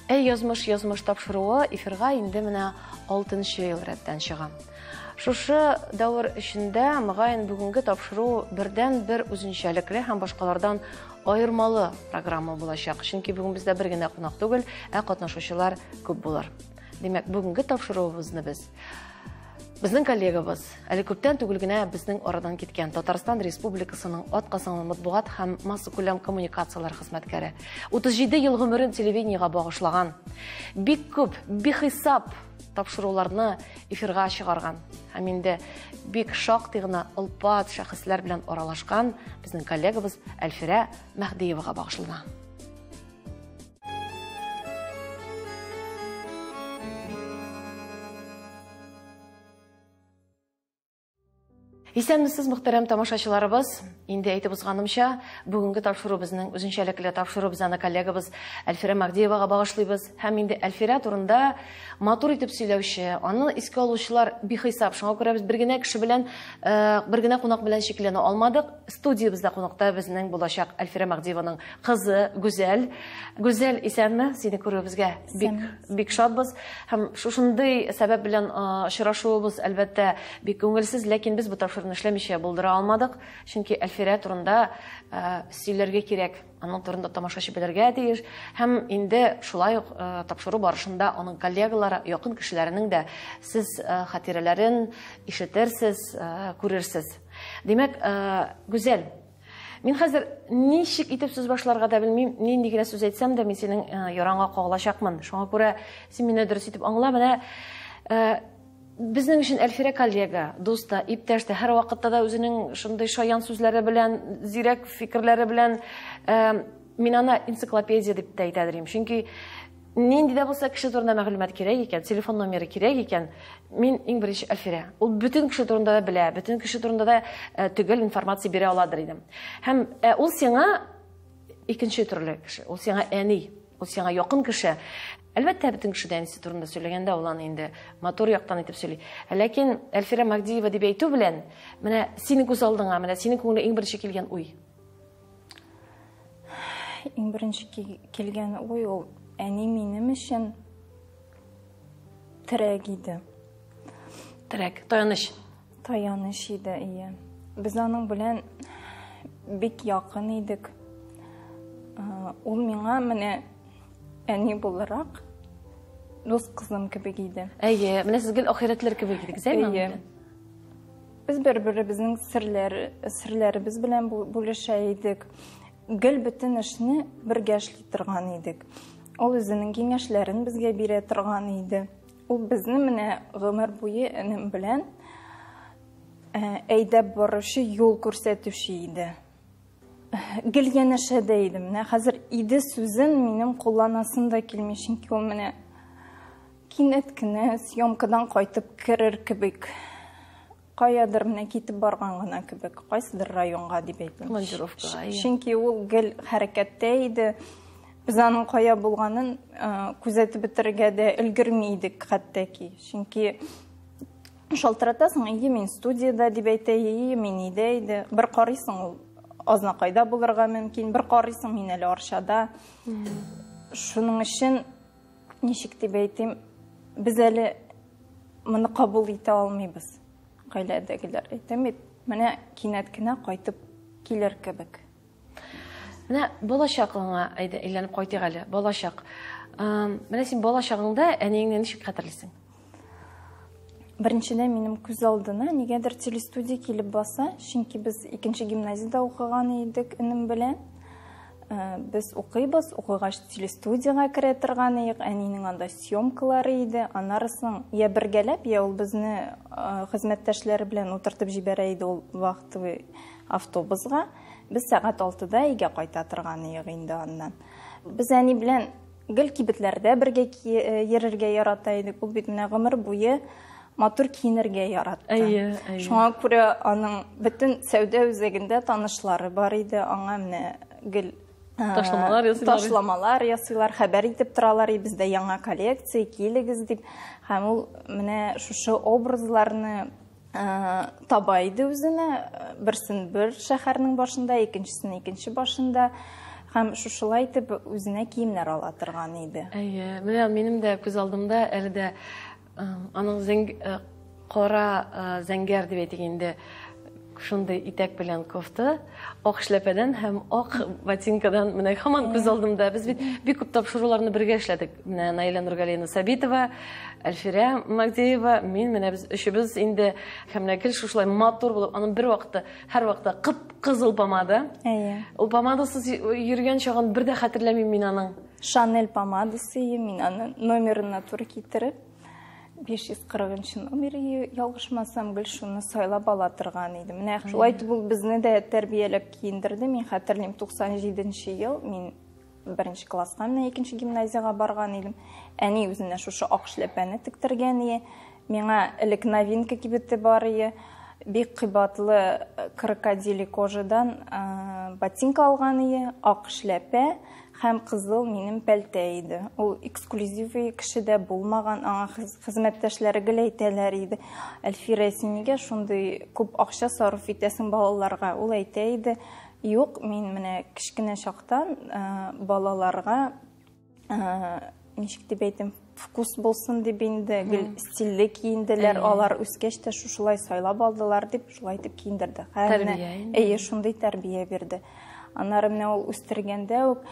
Әй, язмыш, язмыш тапшыруы эфирга инде менә 6 ел рәттән чыга. Шушы дәвер эчендә, мөгаен, бүгенге тапшыру бердән-бер үзенчәлекле һәм башкалардан аермалы программа булачак. Чөнки бүген бездә бер генә кунак түгел, ә катнашучылар күп булыр. Димәк, бүгенге тапшыруыбызны без Безнең коллегабыз, әле күптән түгел генә безнең арадан киткән Татарстан Республикасының атказанган матбугат һәм массакүләм коммуникацияләр хезмәткәре, 37 ел гомерен телевидениегә багышлаган, бик күп, бихисап тапшыруларны эфирга чыгарган һәм инде бик шактый гына олпат шәхесләр белән аралашкан безнең коллегабыз Әлфирә Мәһдиевага багышлана. Исәнмесез, мөхтәрәм тамашачыларыбыз. Инде әйтеп узганымча, бүгенге тапшыру безнең үзенчәлекле тапшыру, без аны коллегабыз Әлфирә Магдиевага багышлыйбыз. Һәм инде Әлфирә турында матур итеп сөйләүче, аны искә алучылар бихисап. Шуңа күрә без бер генә кеше белән, бер генә кунак белән чикләнә алмадык. Студиябездә кунакта безнең булачак Әлфирә Магдиеваның кызы Гүзәл. Гүзәл, исәнме? Сине күрүебезгә бик бик шатбыз. Һәм шушындый сәбәп белән очрашуыбыз, әлбәттә, бик күңелсез, ләкин без бу тапшыруны эшләмичә булдыра алмадык. Чөнки Әлфирә турында сөйләргә кирәк, аның турында тамашачы белергә тиеш. Һәм инде шулай ук тапшыру барышында аның коллегалары, якын кешеләренең дә сез хатирәләрен ишетерсез, күрерсез. Димәк, Гүзәл, мин хәзер ничек итеп сүз башларга да белмим, нинди генә сүз әйтсәм дә, мин синең яраңа кагылачакмын. Шуңа күрә син мине дөрес итеп аңла. Менә безнең өчен Әлфирә коллега, дус та, иптәш тә, һәр вакытта да үзенең шундый шаян сүзләре белән, зирәк фикерләре белән, мин аны энциклопедия дип тә әйтә дим. Чөнки нинди дә булса кеше турында мәгълүмат кирәк икән, телефон номеры кирәк икән, мин иң беренче Әлфирә. Ул бөтен кеше турында да белә, бөтен кеше турында да төгәл информация бирә аладыр идем. Һәм ул сиңа икенче төрле кеше, ул сиңа әни, ул сиңа якын кеше. Әлбәттә, бөтен кеше дә әнисе турында сөйләгәндә, ул аны инде матур яктан итеп сөйли. Ләкин Әлфирә Магдиева дип әйтү белән, менә синең күз алдыңа, менә синең күңелеңә иң беренче килгән уй. Иң беренче килгән уй ул әни минем өчен терәк иде. Терәк, таяныч. Таяныч иде, ие. Без аның белән бик якын идек. Ул миңа менә әни буларак дус кызым кебек иде. Әйе, менә сез гел ахирәтләр кебек идегез, әйеме? Әйе. Без бер-беребезнең серләребез белән бүлешә идек. Гел бөтен эшне бергә эшли торган идек. Ул үзенең киңәшләрен безгә бирә торган иде. Ул безне менә гомер буе энем белән әйдәп баручы, юл күрсәтүче иде. Гел янәшәдә иде. Менә хәзер иде сүзен минем кулланасым да килми, чөнки ул менә кинәт кенә съемкадан кайтып керер кебек. Каядыр менә китеп барган гына кебек, кайсыдыр районга дип әйтим. Командировкага, әйе. Чөнки ул гел хәрәкәттә иде. Без аның кая булганын күзәтеп бетерергә дә өлгерми идек хәтта ки. Чөнки шалтыратасың, әйе, мин студияда дип әйтә, әйе, мин өйдә иде. Бер карыйсың, ул Азнакайда булырга мөмкин, бер карыйсың, мин әле Арчада. Шуның өчен, ничек дип әйтим, без әле моны кабул итә алмыйбыз. Гаиләдәгеләр әйтәм бит, менә кинәт кенә кайтып килер кебек. Менә балачагыңа әйдә әйләнеп кайтыйк әле, балачак. Менә син балачагыңда әниеңне ничек хәтерлисең? Беренчедән минем күз алдына нигәдер телестудия килеп баса, чөнки без икенче гимназиядә укыган идек энем белән. Без укыйбыз, укыгач телестудияга керә торган идек, әнинең анда съемкалары иде. Аннары соң я бергәләп, я ул безне хезмәттәшләре белән утыртып җибәрә иде ул вахтовый автобусга. Без сәгать алтыда өйгә кайта торган идек инде аннан. Без әни белән гел кибетләрдә бергә йөрергә ярата идек. Ул бит менә гомер буе матур киенергә яратты. Әйе, әйе. Шуңа күрә аның бөтен сәүдә үзәгендә танышлары бар иде. Аңа менә гел Ташламалар ясыйлар. Ташламалар ясыйлар, хәбәр итеп торалар, бездә яңа коллекция, килегез дип. Һәм ул менә шушы образларны таба иде үзенә, берсен бер шәһәрнең башында, икенчесен икенче башында. Һәм шушылай итеп үзенә киемнәр ала торган иде. Әйе, менә минем дә күз алдымда әле дә аның кара зәңгәр дип әйтик инде, шундый итәк белән кофта, ак эшләпәдән һәм ак ботинкадан менә һаман күз алдымда. Без бит бик күп тапшыруларны бергә эшләдек. Менә Наилә Нургалиевна Сабитова, Әлфирә Магдеева, мин, менә без өчебез инде һәм менә гел шушылай матур булып, аның бер вакытта, һәр вакытта кып-кызыл помада. Әйе. Ул помадасыз йөргән чагын бер дә хәтерләмим мин аның. Шанель помадасы, мин аны номерына туры китереп, 540 нчы номер, ялгышмасам, гел шуны сайлап ала торган иде. Менә шулай итеп ул безне дә тәрбияләп киендерде. Мин хәтерлим, 97 ел, мин беренче класска, менә икенче гимназиягә барган идем. Әни үзенә шушы ак эшләпәне тектергән иде. Миңа элек Новинка кибете бар иде. Бик кыйбатлы крокодили кожадан ботинка алган иде, ак эшләпә һәм кызыл минем пәлтә иде. Ул эксклюзивый кешедә булмаган, аңа хезмәттәшләре гел әйтәләр иде. Әлфирә, син нигә шундый күп акча сарыф итәсең балаларга? Ул әйтә иде, юк, мин менә кечкенә чактан балаларга, ничек дип әйтим, вкус булсын дип инде, гел стильле киенделәр, алар үскәч тә шушылай сайлап алдылар дип, шулай итеп киендерде. Тәрбия инде. Әйе, шундый тәрбия бирде. Аннары менә ул үстергәндә үк,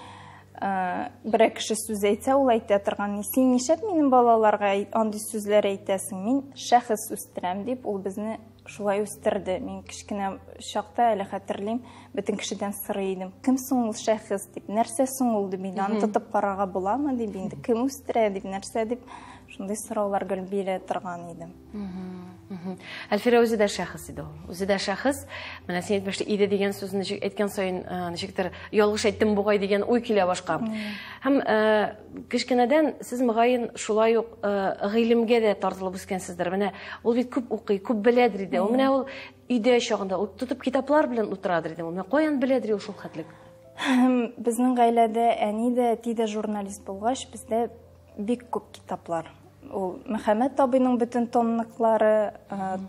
берәр кеше сүз әйтсә, ул әйтә торган, син нишләп минем балаларга андый сүзләр әйтәсең? Мин шәхес үстерәм дип, ул безне шулай үстерде. Мин кечкенә чакта әле хәтерлим, бөтен кешедән сорый идем. Кем соң ул шәхес дип, нәрсә соң ул дип, инде аны тотып карарга буламы дип, инде кем үстерә дип, нәрсә дип, шундый сораулар гел бирә торган идем. Әлфирә үзе дә шәхес иде ул. Үзе дә шәхес. Менә син әйтмешли, иде дигән сүзне ничек әйткән саен, ничектер ялгыш әйттем бугай дигән уй килә башка. Һәм кечкенәдән сез мөгаен шулай ук гыйлемгә дә тартылып үскәнсездер. Менә ул бит күп укый, күп беләдер иде. Ул менә ул өйдә чагында ул тотып китаплар белән утырадыр иде. Ул менә каян беләдер ул шул хәтлек? Безнең гаиләдә әни дә, әти дә журналист булгач, бездә бик күп китаплар. Ул Мөхәммәт абыйның бөтен томлыклары,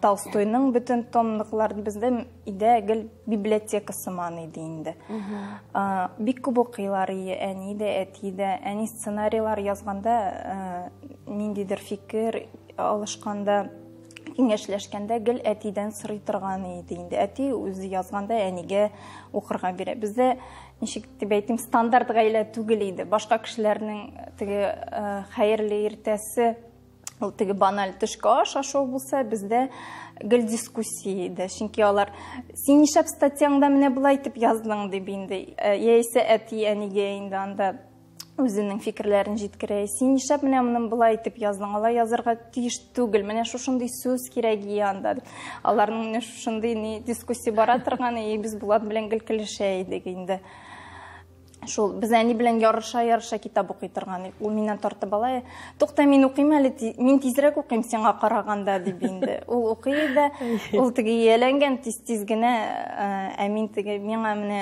Толстойның бөтен томлыклары, бездә өйдә гел библиотека сыман иде инде. Бик күп укыйлар иде, әни дә, әти дә. Әни сценарийлар язганда, ниндидер фикер алышканда, киңәшләшкәндә гел әтидән сорый торган иде инде. Әти үзе язганда әнигә укырга бирә. Бездә, ничек дип әйтим, стандарт гаилә түгел иде. Башка кешеләрнең теге хәерле иртәсе, ул теге баналь төшке аш ашау булса, бездә гел дискуссия иде. Чөнки алар, син нишләп статьяңда менә болай итеп яздың дип инде. Яисә әти әнигә инде анда үзенең фикерләрен җиткерә. Син нишләп менә моны болай итеп яздың? Алай язарга тиеш түгел. Менә шушындый сүз кирәк ие анда дип. Аларның менә шушындый ни дискуссия бара торган, и без Булат белән гел килешә идек инде. Шул, без әни белән ярыша-ярыша китап укый торган идек. Ул миннән тартып ала, тукта, мин укыйм әле, мин тизрәк укыйм сиңа караганда дип инде. Ул укый да, ул теге ияләнгән тиз-тиз генә, ә мин теге миңа менә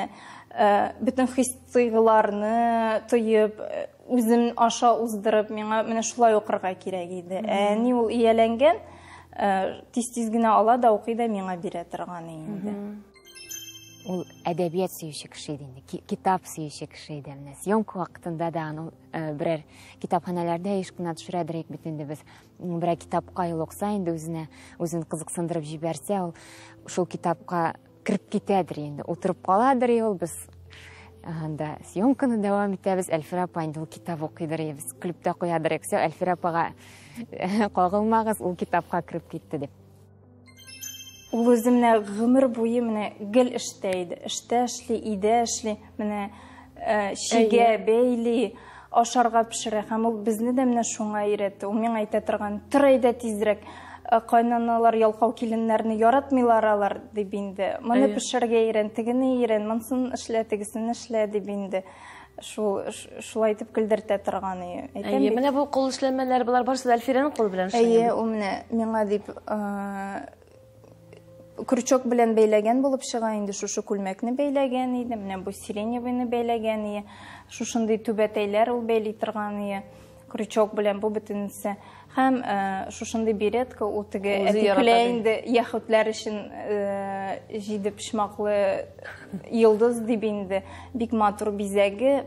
бөтен хис-тойгыларны тоеп, үзем аша уздырып, миңа менә шулай укырга кирәк иде. Әни ул ияләнгән, тиз-тиз генә ала да укый да миңа бирә торган инде. Ул әдәбият сөюче кеше иде инде, китап сөюче кеше иде. Менә съемка вакытында да аны берәр китапханәләрдә еш кына төшерәдер бит инде без. Берәр китапка юлыкса инде үзенә, үзен кызыксындырып җибәрсә, ул шул китапка кереп китәдер инде, утырып каладыр ул. Без анда съемканы дәвам итәбез. Әлфирә апа инде ул китап укыйдыр, без көлеп тә куядыр. Всё, Әлфирә апага кагылмагыз, ул китапка кереп китте дип. Ул үзе менә гомер буе менә гел эштә иде. Эштә эшли, өйдә эшли, менә чигә, бәйли, ашарга пешерә. Һәм ул безне дә менә шуңа өйрәтте. Ул миңа әйтә торган, тор әйдә тизрәк, кайнаналар ялкау киленнәрне яратмыйлар алар дип инде. Моны пешерергә өйрән, тегене өйрән, монысын эшлә, тегесен эшлә дип инде. Шулай итеп көлдертә торган иде. Әйтәм Әйе, бит. менә бу кул эшләнмәләр, болар барысы да Әлфирәнең кулы белән эшләнгән. Әйе, ул менә миңа дип, крючок белән бәйләгән булып чыга инде, шушы күлмәкне бәйләгән иде, менә бу сиреневыйны бәйләгән иде, шушындый түбәтәйләр ул бәйли торган иде, крючок белән бу бөтенесе. Һәм шушындый беретка ул теге Үзе әти ярата көлә ди. инде, яһүдләр өчен җиде почмаклы йолдыз дип инде, бик матур бизәге.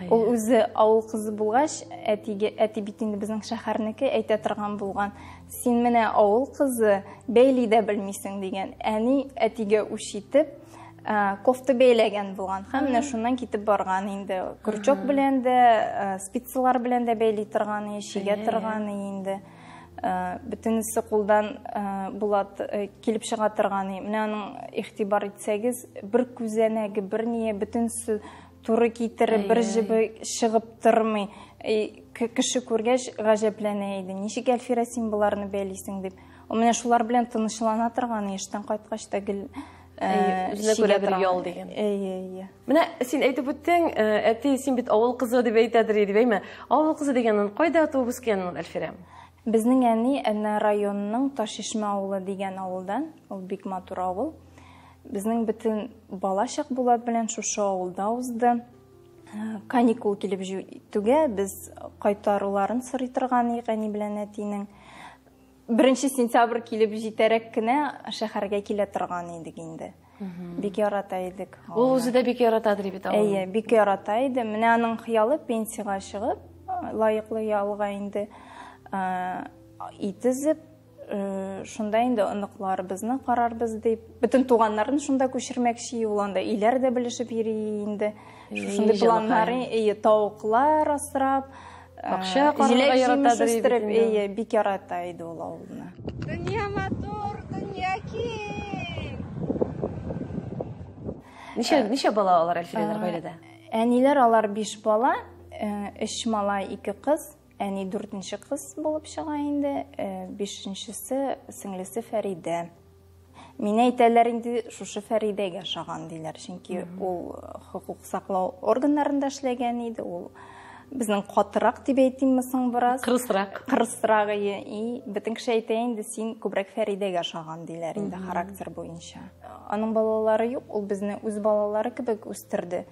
Ул үзе авыл кызы булгач, әтигә, әти бит инде безнең шәһәрнеке, әйтә торган булган. Син менә авыл кызы, бәйли дә белмисең дигән. Әни әтигә үч итеп, кофта бәйләгән булган. Һәм менә шуннан китеп барган инде. Крючок белән дә, спицалар белән дә бәйли торган, чигә торган инде. Бөтенесе кулдан Булат килеп чыга торган. Менә аның игътибар итсәгез, бер күзәнәге, бер ние, бөтенесе туры китереп, бер җебе чыгып тормый. Кеше күргәч гаҗәпләнә иде. Ничек, Әлфирә, син боларны бәйлисең дип. Ул менә шулар белән тынычлана торган, эштән кайткач та гел үзенә күрә бер ял дигән. Әйе, әйе. Менә син әйтеп үттең, әти, син бит авыл кызы дип әйтәдер иде, әйме? Авыл кызы дигәннән кайда туып үскән ул Әлфирә? Безнең әни Әнә районының Ташишмә авылы дигән авылдан, ул бик матур авыл. Безнең бөтен балачак Булат белән шушы авылда узды. Каникул килеп җитүгә без кайтаруларын сорый торган идек әни белән әтинең. 1 сентябрь килеп җитәрәк кенә шәһәргә килә торган идек инде. Бик ярата идек. Ул үзе дә бик яратадыр бит авылны. Әйе, бик ярата иде. Менә аның хыялы пенсиягә чыгып, лаеклы ялга инде ит өзеп, шунда инде оныкларыбызны карарбыз дип, бөтен туганнарын шунда күчермәкче, ул анда өйләр дә белешеп йөри инде. Шушындый планнары, әйе, тавыклар асрап, бакча карарга яратадыр иде. Әйе, бик ярата иде ул авылны. Дөнья матур, дөнья киң. Ничә бала алар Әлфирәләр гаиләдә? Әниләр алар 5 бала, 3 малай, 2 кыз. Әни 4-нче кыз булып чыга инде, 5-нчесе сеңлесе Фәридә. Мине әйтәләр инде, шушы Фәридәгә ошаган диләр, чөнки ул хокук саклау органнарында эшләгән иде, ул безнең катырак дип әйтимме соң бераз? Кырысрак. Кырысрак, и бөтен кеше әйтә инде, син күбрәк Фәридәгә ошаган диләр инде характер буенча. Аның балалары юк, ул безне үз балалары кебек үстерде.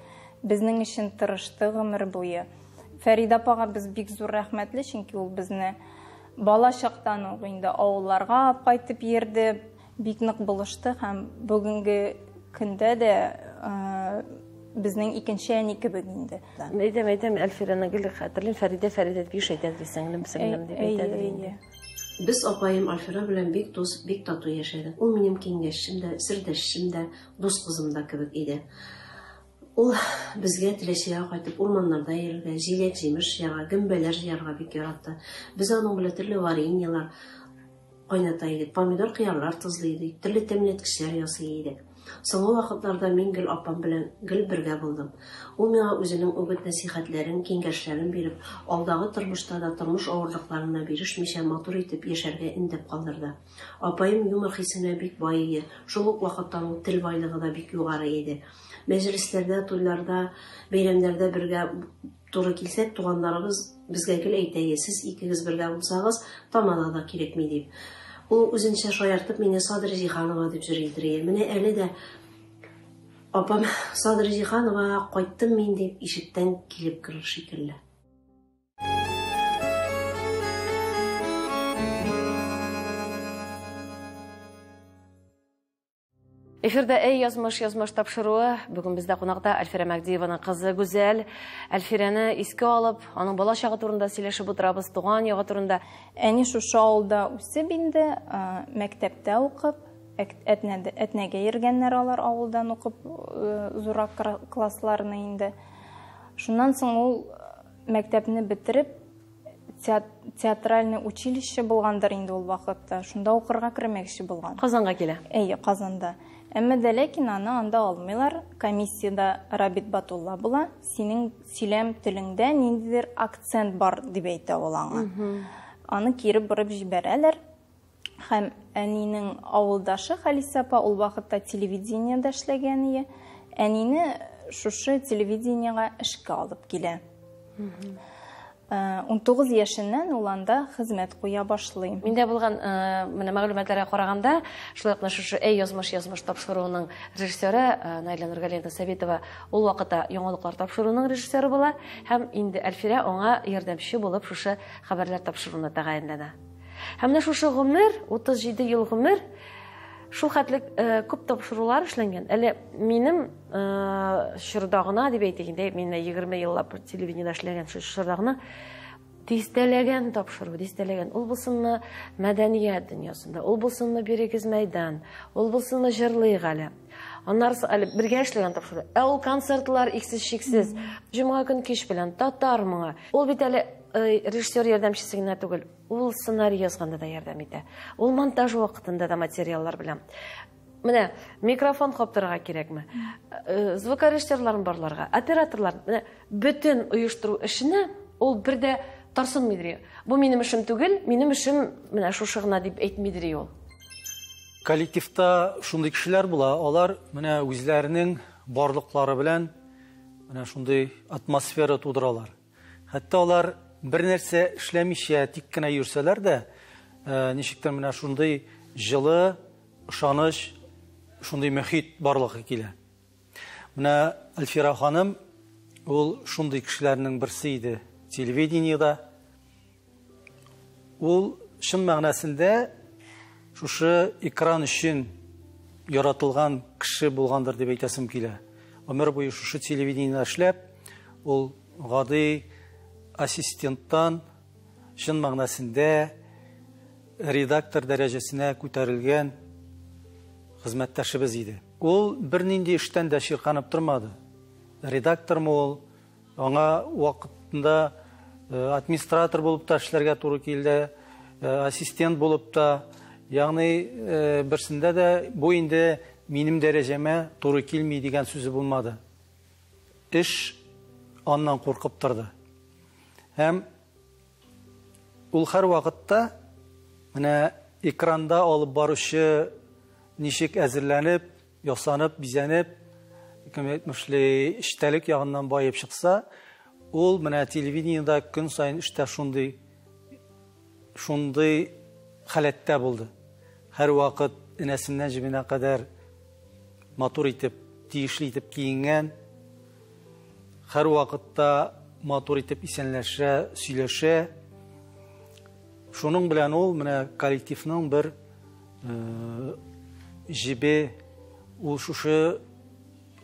Безнең өчен тырышты гомер буе. Фәридә апага без бик зур рәхмәтле, чөнки ул безне бала чактан ук инде авылларга алып кайтып йөрде, бик нык булышты һәм бүгенге көндә дә безнең икенче әни кебек инде. Әйтәм, әйтәм, Әлфирәне гел хәтерлим, Фәридә, Фәридә дип еш әйтәдер, сеңлем, сеңлем дип әйтәдер инде. Без апаем Альфира белән бик дус, бик тату яшәдек. Ул минем киңәшчем дә, сердәшчем дә, дус кызым да кебек иде. Ул безгә Теләчегә кайтып урманнарда йөрергә, җиләк-җимеш җыярга, гөмбәләр җыярга бик яратты. Без аның белән төрле вареньелар кайната идек, помидор, кыярлар тозлый идек, төрле тәмләткечләр ясый идек. Соңгы вакытларда мин гел апам белән гел бергә булдым. Ул миңа үзенең үгет-нәсихәтләрен, киңәшләрен биреп, алдагы тормышта да тормыш авырлыкларына бирешмичә матур итеп яшәргә өндәп калдырды. Апаем юмор хисенә бик бай иде, шул ук вакытта аның тел байлыгы да бик югары иде. Мәҗлесләрдә, туйларда, бәйрәмнәрдә бергә туры килсәк, туганнарыбыз безгә гел әйтә, сез икегез бергә булсагыз, тамада да кирәкми дип. Ул үзенчә шаяртып мине Садри Җиһанова дип йөридер. Менә әле дә апам Садри Җиһанова кайттым мин дип ишектән килеп керер шикелле. Эфирда «Әй язмыш, язмыш» тапшыруы. Бүген бездә кунакта Әлфирә Мәгдиеваның кызы Гүзәл. Әлфирәне искә алып, аның бала чагы турында сөйләшеп утырабыз, туган ягы турында. Әни шушы авылда үсеп инде, мәктәптә укып, Әтнәгә йөргәннәр алар авылдан укып, зуррак классларны инде. Шуннан соң ул мәктәпне бетереп, театральный училище булгандыр инде ул вакытта. Шунда укырга кермәкче булган. Казанга килә. Әйе, Казанда. Әмма дә ләкин аны анда алмыйлар. Комиссиядә Рабит Батулла була. Синең сөйләм телеңдә ниндидер акцент бар дип әйтә ул аңа. Аны кире борып җибәрәләр. Һәм әнинең авылдашы Халисә апа ул вакытта телевидениедә эшләгән иде. Әнине шушы телевидениегә эшкә алып килә. 19 яшеннән ул анда хезмәт куя башлый. Миндә булган менә мәгълүматларга караганда, шулай ук шушы «Әй язмыш, язмыш» тапшыруының режиссеры Наилә Нургалиевна Сабитова ул вакытта яңалыклар тапшыруының режиссеры була һәм инде Әлфирә аңа ярдәмче булып шушы хәбәрләр тапшыруына тәгаенләнә. Һәм менә шушы гомер, 37 ел гомер, Шул хәтле күп тапшырулар эшләнгән. Әле минем чорда гына дип әйтик инде, мин 20 еллап телевидениедә эшләгән шул чорда гына дистәләгән тапшыру, дистәләгән. Ул булсынмы мәдәният дөньясында, ул булсынмы Бирегез мәйдан, ул булсынмы җырлыйк әле. Аннары әле бергә эшләгән тапшыру. Ә ул концертлар иксез-чиксез. Җомга көн кич белән татар моңы. Ул бит әле режиссер ярдәмчесе генә түгел. Ул сценарий язганда да ярдәм итә. Ул монтаж вакытында да материаллар белән. Менә микрофон каптырырга кирәкме? Звукорежиссерларын барларга, операторлар, менә бөтен оештыру эшенә ул бер дә тарсынмыйдыр. Бу минем эшем түгел, минем эшем менә шушы гына дип әйтмидер ул. Коллективта шундый кешеләр була, алар менә үзләренең барлыклары белән менә шундый атмосфера тудыралар. Хәтта алар бер нәрсә эшләмичә тик кенә йөрсәләр дә, ничектер менә шундый җылы, ышаныч, шундый мөхит барлыкка килә. Менә Әлфирә ханым ул шундый кешеләрнең берсе иде телевидениедә. Ул чын мәгънәсендә шушы экран өчен яратылган кеше булгандыр дип әйтәсем килә. Гомер буе шушы телевидениедә эшләп, ул гади ассистенттан чын мәгънәсендә редактор дәрәҗәсенә күтәрелгән хезмәттәшебез иде. Ул бернинди эштән дә чирканып тормады. Редактормы ул, аңа вакытында администратор булып та эшләргә туры килде, ассистент булып та, ягъни берсендә дә бу инде минем дәрәҗәмә туры килми дигән сүзе булмады. Эш аннан куркып торды. Һәм ул һәр вакытта менә экранда алып баручы ничек әзерләнеп, ясанып, бизәнеп, кем әйтмешли, эчтәлек ягыннан баеп чыкса, ул менә телевидениедә көн саен эштә шундый шундый халәттә булды. Һәр вакыт энәсеннән җебенә кадәр матур итеп, тиешле итеп киенгән, һәр вакытта матур итеп исәнләшә, сөйләшә. Шуның белән ул менә коллективның бер җебе, ул шушы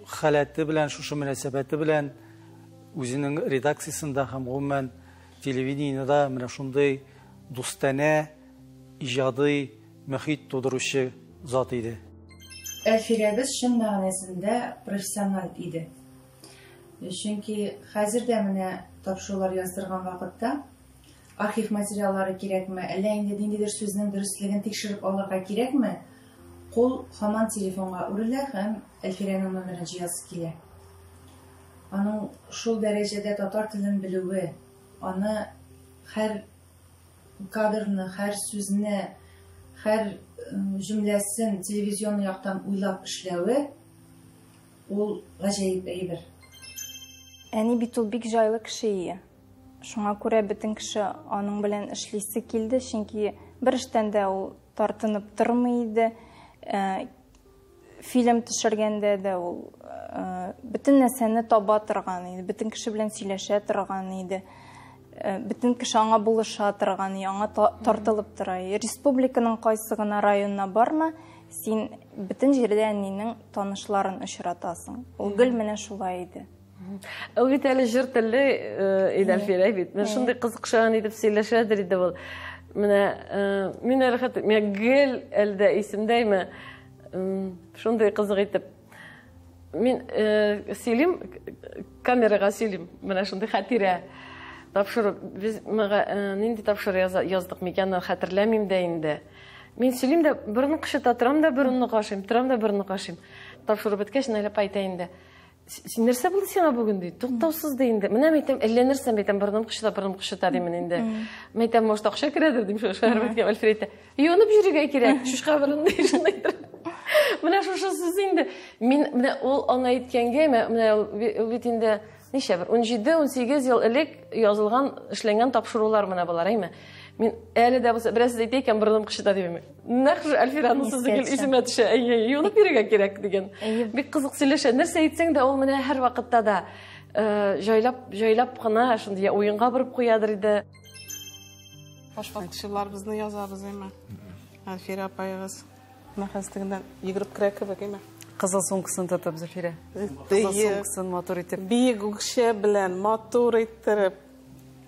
халәте белән, шушы мөнәсәбәте белән үзенең редакциясендә һәм гомумән телевидениедә менә шундый дустанә, иҗади мөхит тудыручы зат иде. Әлфирәбез чын мәгънәсендә профессиональ иде. Чөнки хәзер дә менә тапшырулар яздырган вакытта архив материаллары кирәкме, әллә инде ниндидер сүзнең дөреслеген тикшереп алырга кирәкме, кул һаман телефонга үрелә һәм Әлфирәнең номерын җыясы килә. Аның шул дәрәҗәдә татар телен белүе, аны һәр кадрны, һәр сүзне, һәр җөмләсен телевизион яктан уйлап эшләве ул гаҗәеп әйбер. Әни бит ул бик җайлы кеше ие. Шуңа күрә бөтен кеше аның белән эшлисе килде, чөнки бер эштән дә ул тартынып тормый иде. Фильм төшергәндә дә ул бөтен нәрсәне таба торган иде, бөтен кеше белән сөйләшә торган иде. Бөтен кеше аңа булыша торган, аңа тартылып тора. Республиканың кайсы гына районына барма, син бөтен җирдә әнинең танышларын очратасың. Ул гел менә шулай иде. Ул бит әле җыр телле иде Әлфирә бит. Менә шундый кызыкшан итеп сөйләшәдер иде ул. Менә мин әле хәтта мин гел әле дә исемдәйме, шундый кызык итеп мин сөйлим, камерага сөйлим. Менә шундый хатирә тапшыру. Без нинди тапшыру яздык микән, хәтерләмим дә инде. Мин сөйлим дә, борынны кышыта торам да, борынны кашыйм, торам да, борынны кашыйм. Тапшыру беткәч, Наилә апа әйтә инде. Син нәрсә булды сиңа бүген ди? Туктаусыз ди инде. Менә мин әйтәм, әллә нәрсә, мин әйтәм, борыным кышыта, борыным кышыта димен инде. Мин әйтәм, может, акча керәдер дим, шул шәһәр беткән Әлфирә әйтә. Юынып йөрергә кирәк, чучка борын ди, шундай итеп. Менә шушы сүз инде. Мин менә ул аны әйткәнгә, менә ул бит инде ничә бер 17-18 ел элек язылган, эшләнгән тапшырулар менә болар, әйме? Мин әле дә булса берәрсе әйтә икән, борыным кышыта дим. Нәкъ шул Әлфирәнең сүзе гел исемә төшә. Әйе, юынып йөрергә кирәк дигән. Бик кызык сөйләшә. Нәрсә әйтсәң дә, ул менә һәр вакытта да җайлап, җайлап кына шундый уенга борып куядыр иде. Башваткычларыбызны язабыз, әйме? Әлфирә апаегыз. Менә хәзер тегеннән йөгереп керә кебек, әйме? Кызыл сумкасын тотып, Зөлфирә. Кызыл сумкасын матур итеп. Биек үкчә белән матур иттереп.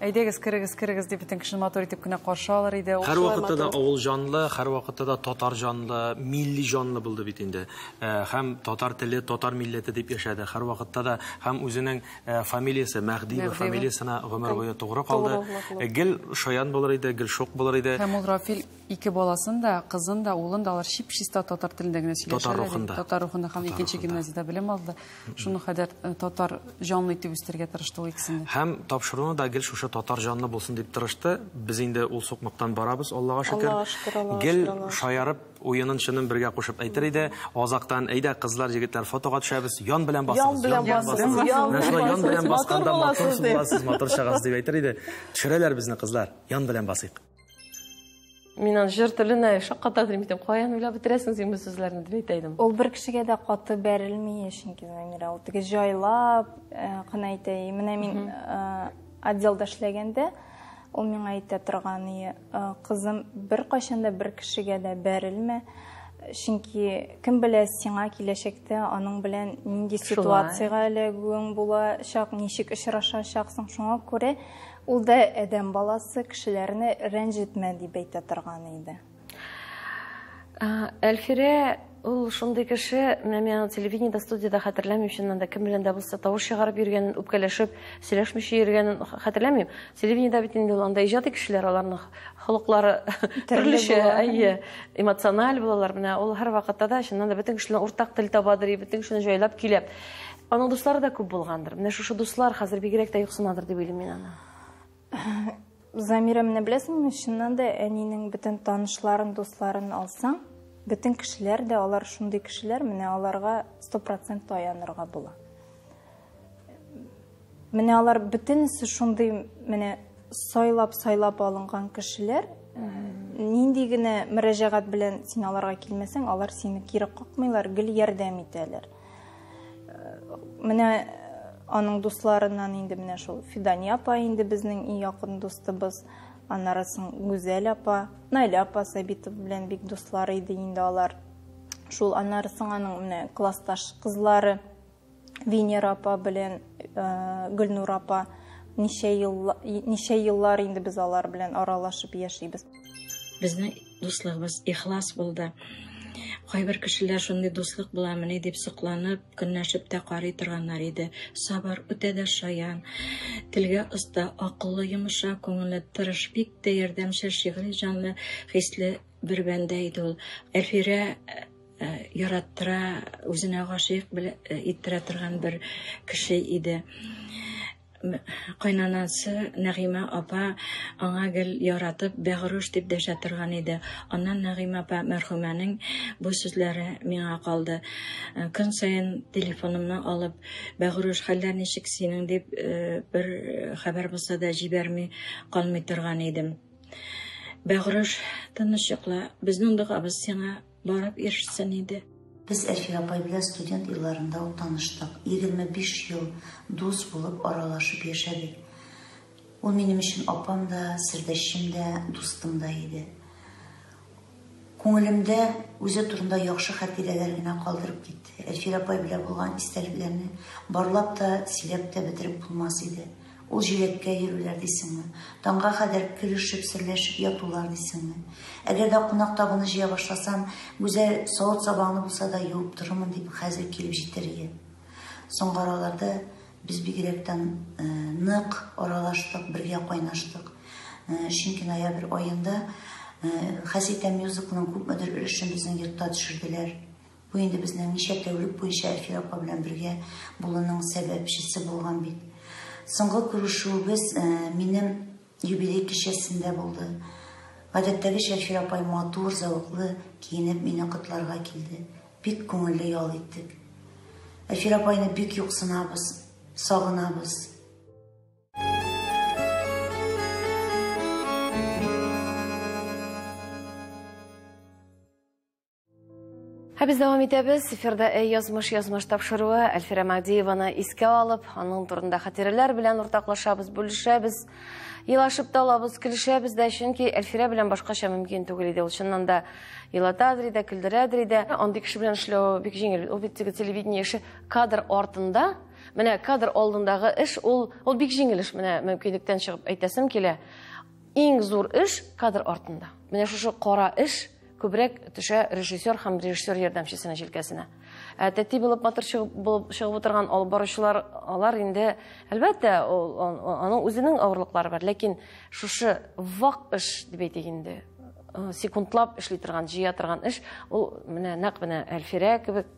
Әйдәгез, керегез, керегез дип бөтен кешене матур итеп кенә каршы алыр иде. Һәр вакытта да авыл җанлы, һәр вакытта да татар җанлы, милли җанлы булды бит инде. Һәм татар теле, татар милләте дип яшәде. Һәр вакытта да һәм үзенең фамилиясе Мәһдиева фамилиясенә гомер буе тугры калды. Гел шаян булыр иде, гел шук булыр иде. Һәм ул Рафил ике баласын да, кызын да, улын да алар чип-чиста татар телендә генә сөйләшәләр. Татар рухында. Татар рухында һәм икенче гимназиядә белем алды. Шуны кадәр татар җанлы итеп үстерергә тырышты ул икесен дә. Һәм тапшыруны да гел шушы татар җанлы булсын дип тырышты. Без инде ул сукмактан барабыз, Аллага шөкер. Гел шаярып, уенын чынын бергә кушып әйтер иде. Азактан, әйдә, кызлар, егетләр, фотога төшәбез, ян белән басыгыз, ян белән басыгыз. Менә шулай ян белән басканда матур буласыз, матур чыгасыз дип әйтер иде. Төшерәләр безне кызлар, ян белән басыйк. Мин аны җыр теленә шаккатадым, әйтәм, каян уйлап бетерәсең син бу сүзләрне дип әйтә идем. Ул бер кешегә дә каты бәрелми, чөнки Замира, ул теге җайлап кына әйтә. Менә мин отделда эшләгәндә, ул миңа әйтә торган, кызым, бер кайчан да бер кешегә дә бәрелмә, чөнки кем белә сиңа киләчәктә аның белән нинди ситуациягә эләгүең булачак, ничек очрашачаксың. Шуңа күрә ул да адәм баласы, кешеләрне рәнҗетмә дип әйтә торган иде. Әлфирә ул шундый кеше, менә мин аны телевидениедә, студиядә хәтерләмим, чыннан да кем белән дә булса тавыш чыгарып йөргәнен, үпкәләшеп, сөйләшмичә йөргәнен хәтерләмим. Телевидениедә бит инде ул анда иҗади кешеләр, аларның холыклары төрлечә, әйе, эмоциональ булалар. Менә ул һәр вакытта да чыннан да бөтен кешеләр уртак тел табадыр, бөтен кешене җайлап көйләп. Аның дуслары да күп булгандыр. Менә шушы дуслар хәзер бигрәк тә юксынадыр дип уйлыйм мин аны. Замира, менә беләсеңме, чыннан да әнинең бөтен танышларын, дусларын алсаң, бөтен кешеләр дә алар шундый кешеләр, менә аларга 100% таянырга була. Менә алар бөтенесе шундый, менә сайлап-сайлап алынган кешеләр, нинди генә мөрәҗәгать белән син аларга килмәсәң, алар сине кире какмыйлар, гел ярдәм итәләр. Менә аның дусларыннан инде менә шул Фидания апа инде безнең иң якын дустыбыз, аннары соң Гүзәл апа, Наилә апа Сабитова белән бик дуслар иде инде алар. Шул аннары соң аның менә классташ кызлары Венера апа белән Гөлнур апа, ничә еллар инде без алар белән аралашып яшибез. Безнең дуслыгыбыз ихлас булды. Кайбер кешеләр шундый дуслык буламыни дип сокланып, көнләшеп тә карый торганнар иде. Сабыр, үтә дә шаян, телгә оста, акыллы, йомшак күңелле, тырыш, бик тә ярдәмчел, шигъри җанлы, хисле бер бәндә иде ул. Әлфирә яраттыра, үзенә гашыйк иттерә торган бер кеше иде. Кайнанасы Нәгыймә апа аңа гел яратып Бәгърүш дип дәшә торган иде. Аннан Нәгыймә апа мәрхүмәнең бу сүзләре миңа калды. Көн саен телефонымны алып, Бәгърүш, хәлләр ничек синең дип бер хәбәр булса да җибәрми калмый торган идем. Бәгърүш, тыныч йокла, безнең догабыз сиңа барып ирешсен иде. Без Әлфирә апай белән студент елларында ук таныштык. 25 ел дус булып аралашып яшәдек. Ул минем өчен апам да, сердәшчем дә, дустым да иде. Күңелемдә үзе турында яхшы хатирәләр генә калдырып китте. Әлфирә апай белән булган истәлекләрне барлап та, сөйләп тә бетереп булмас иде. Ул җиләккә йөрүләр дисеңме? Таңга кадәр көлешеп, серләшеп ятулар дисеңме? Әгәр дә кунак табыны җыя башласам, Гүзәл савыт-сабаңны булса да юып торырмын дип хәзер килеп җитәр иде. Соңгы араларда без бигрәк тә нык аралаштык, бергә кайнаштык. Чөнки ноябрь аенда Хәситә мюзиклының күпмедер өлешен безнең йортта төшерделәр. Бу инде безнең ничә тәүлек буенча Әлфирә апа белән бергә булуның сәбәпчесе булган бит. Соңгы күрешүебез минем юбилей кичәсендә булды. Гадәттәгечә Әлфирә апай матур, зәвыклы киенеп мине котларга килде. Бик күңелле ял иттек. Әлфирә апайны бик юксынабыз, сагынабыз. Ә без дәвам итәбез. Эфирда Әй язмыш язмыш тапшыруы Әлфирә Мәһдиеваны искә алып, аның турында хатирәләр белән уртаклашабыз, бүлешәбез. Елашып та алабыз, көлешәбез дә, чөнки Әлфирә белән башкача мөмкин түгел иде. Ул чыннан да елатадыр иде, көлдерәдер иде. Андый кеше белән эшләү бик җиңел. Ул бит теге телевидение эше кадр артында, менә кадр алдындагы эш ул ул бик җиңел эш. Менә мөмкинлектән чыгып әйтәсем килә. Иң зур эш кадр артында. Менә шушы кара эш күбрәк төшә режиссер һәм режиссер ярдәмчесенең җилкәсенә. Ә тәти булып матур чыгып булып чыгып утырган алып баручылар алар инде әлбәттә аның үзенең авырлыклары бар, ләкин шушы вак эш дип әйтик инде, секундлап эшли торган, җыя торган эш, ул менә нәкъ менә Әлфирә кебек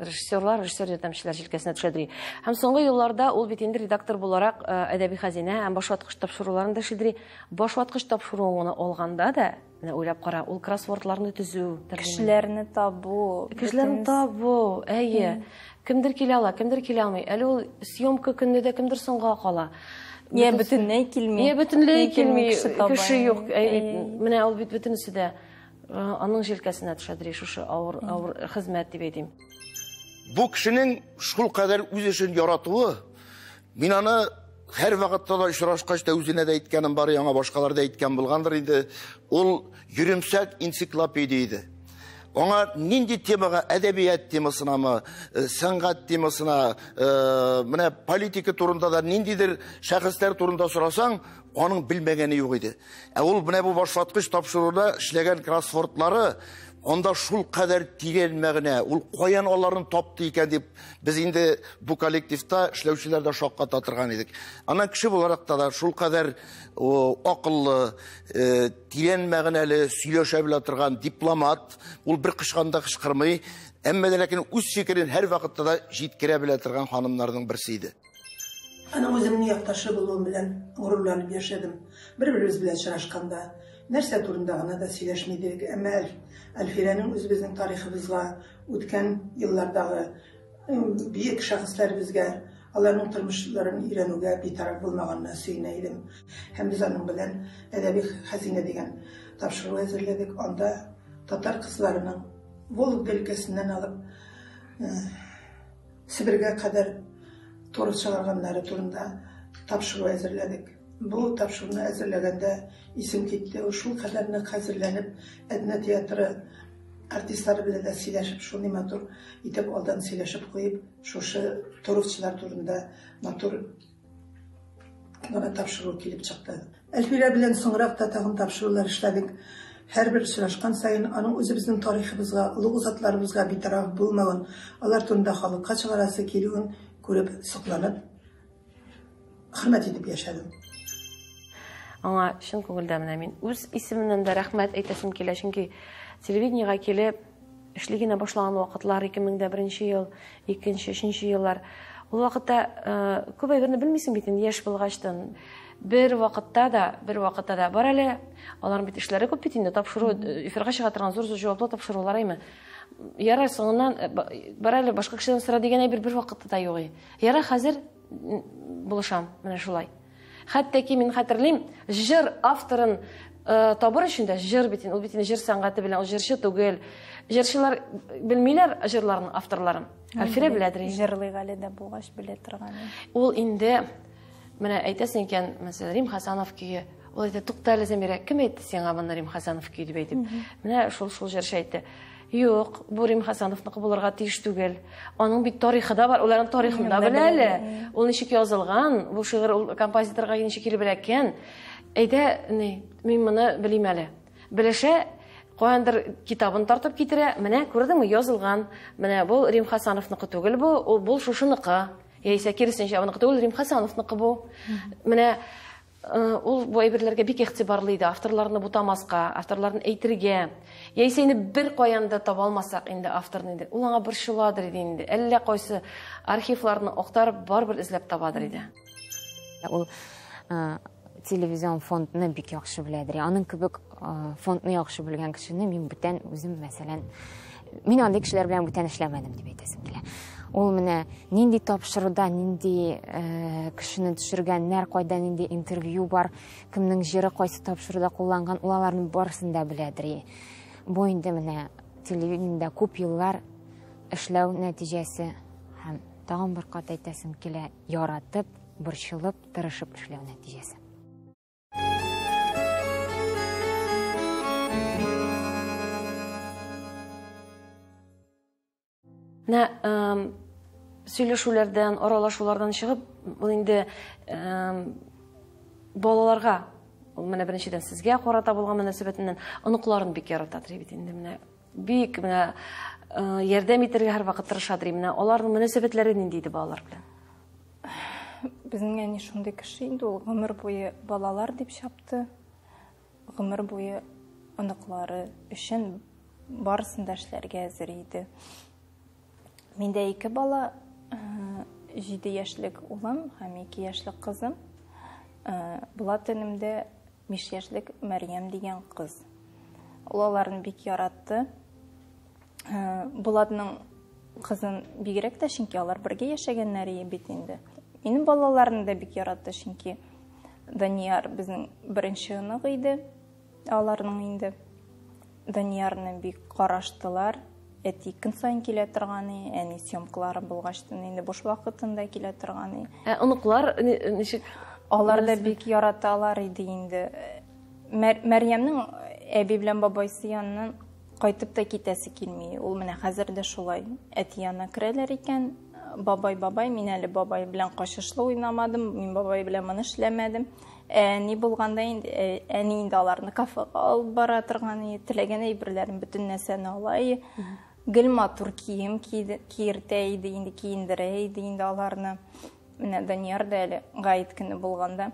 режиссерлар, режиссер ярдәмчеләр җилкәсенә төшә. Һәм соңгы елларда ул бит инде редактор буларак әдәби хәзинә һәм башваткыч тапшыруларын да эшли. Башваткыч тапшыруын алганда да, менә уйлап кара, ул кроссвордларны төзү, кешеләрне табу, кешеләрне табу, әйе. Кемдер килә ала, кемдер килә алмый. Әле ул съемка көнне дә кемдер соңга кала. Я бөтенләй килми. Я бөтенләй килми, кеше юк. Менә ул бит бөтенесе дә аның җилкәсенә төшә, шушы авыр, авыр хезмәт дип әйтим. Бу кешенең шул кадәр үз эшен яратуы, мин аны һәр вакытта да очрашкач та үзенә дә әйткәнем бар, яңа башкалар да әйткән булгандыр инде. Ул йөремсәк энциклопедия иде. Аңа нинди темага, әдәбият темасынамы, сәнгать темасына, менә политика турында да ниндидер шәхесләр турында сорасаң, аның белмәгәне юк иде. Ә ул менә бу башваткыч тапшыруда эшләгән кроссвордлары, анда шул кадәр тирән мәгънә, ул каян аларын тапты икән дип, без инде бу коллективта эшләүчеләр дә шакката торган идек. Аннан кеше буларак та да шул кадәр акыллы, тирән мәгънәле сөйләшә белә торган дипломат, ул бер кычканда кычкырмый, әмма дә ләкин үз фикерен һәр вакытта да җиткерә белә торган ханымнарның берсе иде. Аның үземнең якташы булуым белән горурланып яшәдем. Бер-беребез белән очрашканда нәрсә турында гына да сөйләшми идек, әмма Әлфирәнең үзебезнең тарихыбызга, үткән еллардагы бөек шәхесләребезгә, аларның тормышларын өйрәнүгә битараф булмаганына сөенә идем. Һәм без аның белән Әдәби хәзинә дигән тапшыру әзерләдек. Анда татар кызларының Вологда өлкәсеннән алып Себергә кадәр торф чыгарганнары турында тапшыру әзерләдек. Бу тапшыруны әзерләгәндә исем китте. Ул шул кадәр нык әзерләнеп, Әднә театры артистлары белән дә сөйләшеп, шундый матур итеп алдан сөйләшеп куеп, шушы торфчылар турында матур гына тапшыру килеп чыкты. Әлфирә белән соңрак та тагын тапшырулар эшләдек. Һәрбер очрашкан саен аның үзебезнең тарихыбызга, олуг затларыбызга битараф булмавын, алар турында халыкка чыгарасы килүен күреп, сокланып, хөрмәт итеп яшәдем. Аңа чын күңелдән менә мин үз исемемнән дә рәхмәт әйтәсем килә, чөнки телевидениегә килеп эшли генә башлаган вакытлар 2001 ел, 2-нче, 3-нче еллар. Ул вакытта күп әйберне белмисең бит инде, яшь булгачтан. Бер вакытта да бар әле, аларның бит эшләре күп бит инде, тапшыру, эфирга чыга торган зур-зур җаваплы тапшырулар әйме. Ярар, соңыннан бар әле башка кешедән сора дигән әйбер бер вакытта да юк. Ярар, хәзер булышам, менә шулай. Хәтта ки мин хәтерлим, җыр авторын табыр өчен дә, җыр бит инде, ул бит инде җыр сәнгате белән, ул җырчы түгел. Җырчылар белмиләр җырларның авторларын. Әлфирә беләдер. Җырлый әле дә булгач белә торган. Ул инде менә әйтәсең икән, мәсәлән, Рим Хасанов көе. Ул әйтә, тукта әле, Замирә, кем әйтте сиңа моны Рим Хасанов көе дип әйтеп? Менә шул җырчы әйтте. Юк, бу Рим Хасановныкы булырга тиеш түгел. Аның бит тарихы да бар, уларның тарихын да белә әле. Ул ничек язылган, бу шигырь ул композиторга ничек килеп эләккән. Әйдә, ни, мин моны белим әле. Белешә, каяндыр китабын тартып китерә. Менә күрдеңме, язылган. Менә бу Рим Хасановныкы түгел бу, ул бу шушыныкы. Яисә киресенчә, аныкы түгел, Рим Хасановныкы бу. Менә ул бу әйберләргә бик игътибарлы иде, авторларны бутамаска, авторларны әйтергә. Яисә инде бер каян да таба алмасак инде авторны инде, ул аңа борчыладыр иде инде. Әллә кайсы архивларны актарып барыбер эзләп табадыр иде. Ул телевизион фондны бик яхшы беләдер. Аның кебек фондны яхшы белгән кешене мин бүтән үзем, мәсәлән, мин андый кешеләр белән бүтән эшләмәдем дип әйтәсем килә. Ул менә нинди тапшыруда, нинди кешене төшергәннәр, кайда нинди интервью бар, кемнең җыры кайсы тапшыруда кулланган, ул аларның барысын да беләдер. Бу инде менә телевидениедә күп еллар эшләү нәтиҗәсе һәм тагын бер кат әйтәсем килә, яратып, борчылып, тырышып эшләү нәтиҗәсе. Менә сөйләшүләрдән, аралашулардан чыгып, ул инде балаларга, ул менә беренчедән сезгә карата булган мөнәсәбәтеннән оныкларын бик яратадыр бит инде менә. Бик менә ярдәм итәргә һәрвакыт тырышадыр. Менә аларның мөнәсәбәтләре нинди иде балалар белән? Безнең әни шундый кеше инде ул, гомер буе балалар дип чапты. Гомер буе оныклары өчен барысын да эшләргә әзер иде. Миндә ике бала, 7 яшьлек улым һәм 2 яшьлек кызым. Булат энемдә 5 яшьлек Мәрьям дигән кыз. Ул аларны бик яратты. Булатның кызын бигрәк тә, чөнки алар бергә яшәгәннәр иде бит инде. Минем балаларны да бик яратты, чөнки Данияр безнең беренче онык иде. Аларның инде Даниярны бик караштылар. Әти көн саен килә торган, әни съемкалары булгач инде буш вакытында килә торган. Ә оныклар ничек? Алар да бик яраталар иде инде. Мәрьямнең әби белән бабайсы яныннан кайтып та китәсе килми. Ул менә хәзер дә шулай. Әти янына керәләр икән, бабай, бабай, мин әле бабай белән качышлы уйнамадым, мин бабай белән моны эшләмәдем. Әни булганда инде, әни инде аларны кафега алып бара торган, теләгән әйберләрен бөтен нәрсәне ала. Гел матур кием киертә иде, инде киендерә иде инде аларны. Менә Данияр да әле гает көне булганда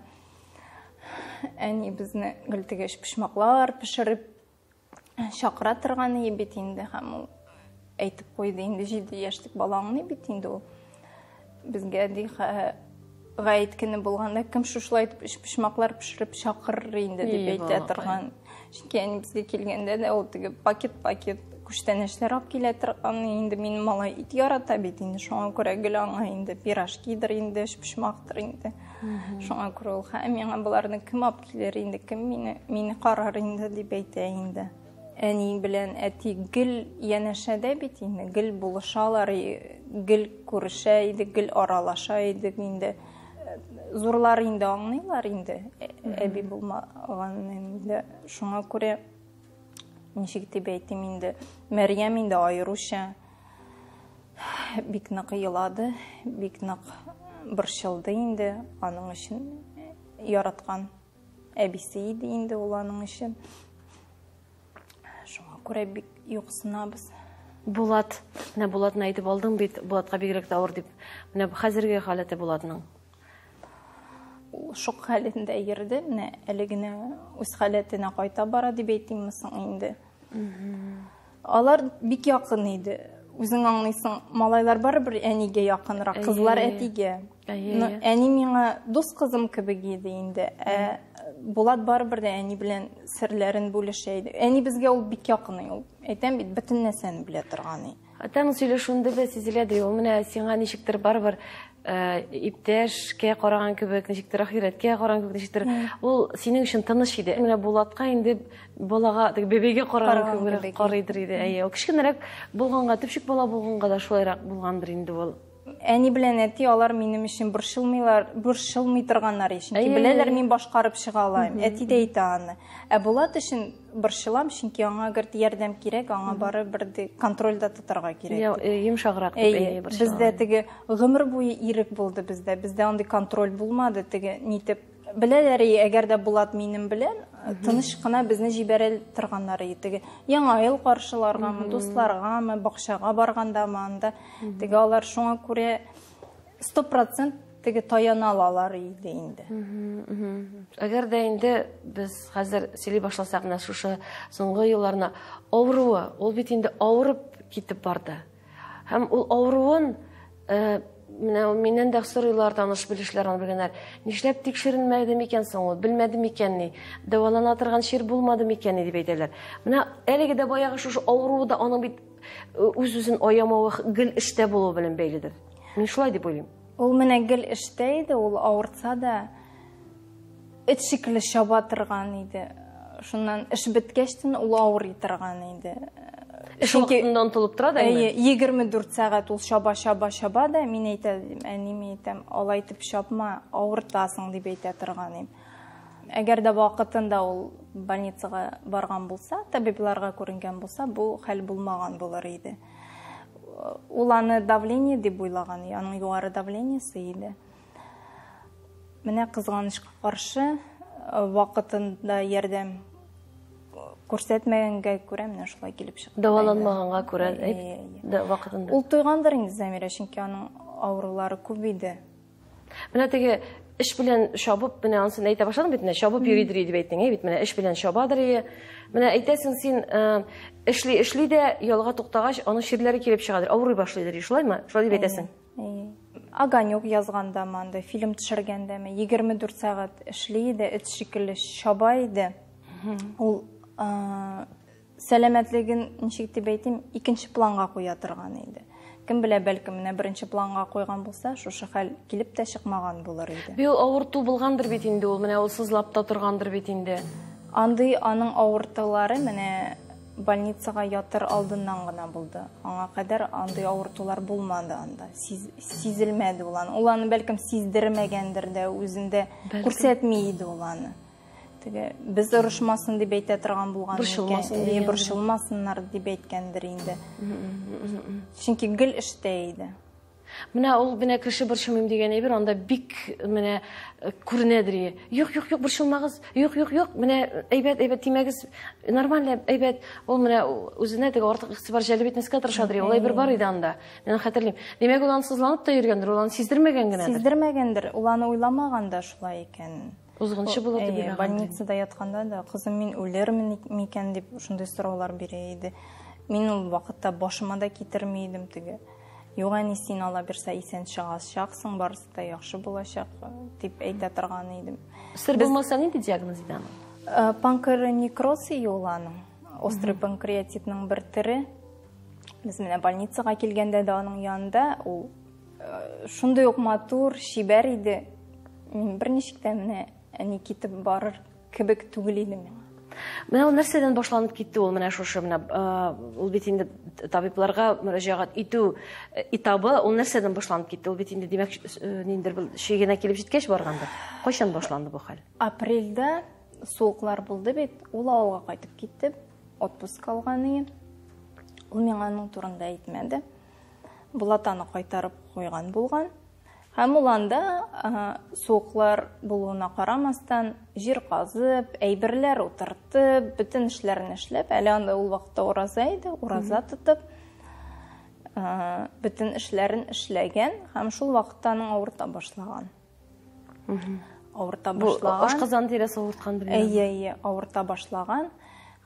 әни безне гел теге өчпочмаклар пешереп чакыра торган иде бит инде, һәм ул әйтеп куйды инде, 7 яшьлек балаңны бит инде ул. Безгә ди, гает көне булганда кем шушылай итеп өчпочмаклар пешереп чакырыр инде дип әйтә торган. Чөнки әни безгә килгәндә дә ул теге пакет-пакет күчтәнәчләр алып килә торган. Инде минем малай ит ярата бит инде, шуңа күрә гел аңа инде пирожкидыр инде, өчпочмактыр инде. Шуңа күрә ул, һә, миңа боларны кем алып килер инде, кем мине карар инде дип әйтә инде. Әни белән әти гел янәшәдә бит инде, гел булышалар, гел күрешә идек, гел аралаша идек инде. Зурлар инде аңлыйлар инде, әби булмаган инде. Шуңа күрә ничек дип әйтим инде, Мәрьям инде аеруча бик нык елады, бик нык борчылды инде, аның өчен яраткан әбисе иде инде ул аның өчен. Шуңа күрә бик юксынабыз. Булат, менә Булатны әйтеп алдың бит, Булатка бигрәк тә авыр дип. Менә хәзерге халәте Булатның. Ул шок хәлендә йөрде, менә әле генә үз халәтенә кайта бара дип әйтимме соң инде. Алар бик якын иде. Үзең аңлыйсың, малайлар барыбер әнигә якынрак, кызлар әтигә. Әни миңа дус кызым кебек иде инде. Ә Булат барыбер дә әни белән серләрен бүлешә иде. Әни безгә ул бик якын ул. Әйтәм бит, бөтен нәрсәне белә торган. Хәтта аның сөйләшүендә дә сизелә ди, ул менә сиңа ничектер барыбер иптәшкә караган кебек, ничектер ахирәткә караган кебек, ничектер ул синең өчен тыныч иде. Менә Булатка инде балага, теге бәбәйгә караган кебек карыйдыр иде. Әйе, ул кечкенәрәк булганга, төпчек бала булганга да шулайрак булгандыр инде ул. Әни белән әти алар минем өчен борчылмыйлар, борчылмый торганнар, чөнки беләләр, мин башкарып чыга алам. Әти дә әйтә аны. Ә Булат өчен борчылам, чөнки аңа гырт ярдәм кирәк, аңа барыбер контрольдә тотарга кирәк. Йомшаграк дип әйе, борчылам. Бездә теге гомер буе ирек булды бездә. Бездә андый контроль булмады, теге нитеп беләләр, әгәр дә Булат минем белән тыныч кына безне җибәрә торганнар иде. Теге Яңа ел каршыларгамы, дусларгамы, бакчага баргандамы анда. Теге алар шуңа күрә 100% теге таяна алалар иде инде. Әгәр дә инде без хәзер сөйли башласак, менә шушы соңгы елларны авыруы, ул бит инде авырып китеп барды. Һәм ул авыруын менә миннән дә сорыйлар, таныш белешләр, аны белгәннәр. Нишләп тикшеренмәде микән соң ул, белмәде микән ни, дәвалана торган чир булмады микән ни дип әйтәләр. Менә әлеге дә баягы шушы авыруы да аның бит үз-үзен аямавы, гел эштә булуы белән бәйледер. Мин шулай дип уйлыйм. Ул менә гел эштә иде, ул авыртса да эт шикелле чаба торган иде. Шуннан эш беткәчтен ул авырый торган иде. Эш вакытында онытылып тора да инде? Әйе, 24 сәгать ул чаба, чаба, чаба да, мин әйтә, әнием әйтәм, алай итеп чапма, авыртасың дип әйтә торган идем. Әгәр дә вакытында ул больницага барган булса, табибларга күренгән булса, бу хәл булмаган булыр иде. Ул аны давление дип уйлаган, аның югары давлениесе иде. Менә кызганычка каршы, вакытында ярдәм күрсәтмәгәнгә күрә менә шулай килеп чыкты. Дәваланмаганга күрә, да, вакытында. Ул туйгандыр инде Замирә, чөнки аның авырулары күп иде. Менә теге эш белән чабып, менә ансын әйтә башладың бит, менә чабып йөридер дип әйттең, әй бит, менә эш белән чабадыр ие. Менә әйтәсең син, эшли эшли дә ялга туктагач, аның чирләре килеп чыгадыр, авырый башлыйдыр, шулаймы? Шулай дип әйтәсең. Огонек язгандамы анда, фильм төшергәндәме, 24 сәгать эшли иде, эт шикелле чаба иде. Ул сәламәтлеген, ничек дип әйтим, икенче планга куя торган иде. Кем белә, бәлкем, менә беренче планга куйган булса, шушы хәл килеп тә чыкмаган булыр иде. Бу авырту булгандыр бит инде ул, менә ул сызлап та торгандыр бит инде. Андый аның авыртулары менә больницага ятыр алдыннан гына булды. Аңа кадәр андый авыртулар булмады анда. Сизелмәде ул аны. Ул аны бәлкем сиздермәгәндер дә, үзендә күрсәтми иде ул аны. Теге без орышмасын дип әйтә торган булган икән. Борчылмасыннар дип әйткәндер инде. Чөнки гел эштә иде. Менә ул менә кеше борчылмыйм дигән әйбер анда бик менә күренәдер. Юк, юк, юк, борчылмагыз. Юк, юк, юк, менә әйбәт, әйбәт тимәгез. Нормально, әйбәт. Ул менә үзенә теге артык игътибар җәлеп итмәскә тырышадыр. Ул әйбер бар иде анда. Мин хәтерлим. Димәк, ул аны сызланып та йөргәндер, ул аны сиздермәгән генәдер. Сиздермәгәндер. Ул аны уйламаган да шулай икән. Узгынчы булыр дип уйлаган. Больницада ятканда да, кызым, мин үлермен микән дип шундый сораулар бирә иде. Мин ул вакытта башыма да китерми идем теге. Юк, әни, син ала бирсә исән чыгачаксың, барысы да яхшы булачак дип әйтә торган идем. Сер булмаса нинди диагноз иде аның? Панкреонекроз ие ул аның. Острый панкреатитның бер төре. Без менә больницага килгәндә дә аның янында ул шундый ук матур, чибәр иде. Мин берничек тә менә әни китеп барыр кебек түгел иде миңа. Менә ул нәрсәдән башланып китте ул менә шушы менә ул бит инде табибларга мөрәҗәгать итү этабы ул нәрсәдән башланып китте? Ул бит инде димәк ниндидер бер чигенә килеп җиткәч баргандыр. Кайчан башланды бу хәл? Апрельдә суыклар булды бит, ул авылга кайтып китте, отпуск алган иде. Ул миңа аның турында әйтмәде. Булат аны кайтарып куйган булган. Һәм ул анда суыклар булуына карамастан, җир казып, әйберләр утыртып, бөтен эшләрен эшләп, әле анда ул вакытта ураза иде, ураза тотып, бөтен эшләрен эшләгән һәм шул вакытта аның авырта башлаган. Авырта башлаган. Ашказан тирәсе авырткан белән. Әйе, әйе, авырта башлаган.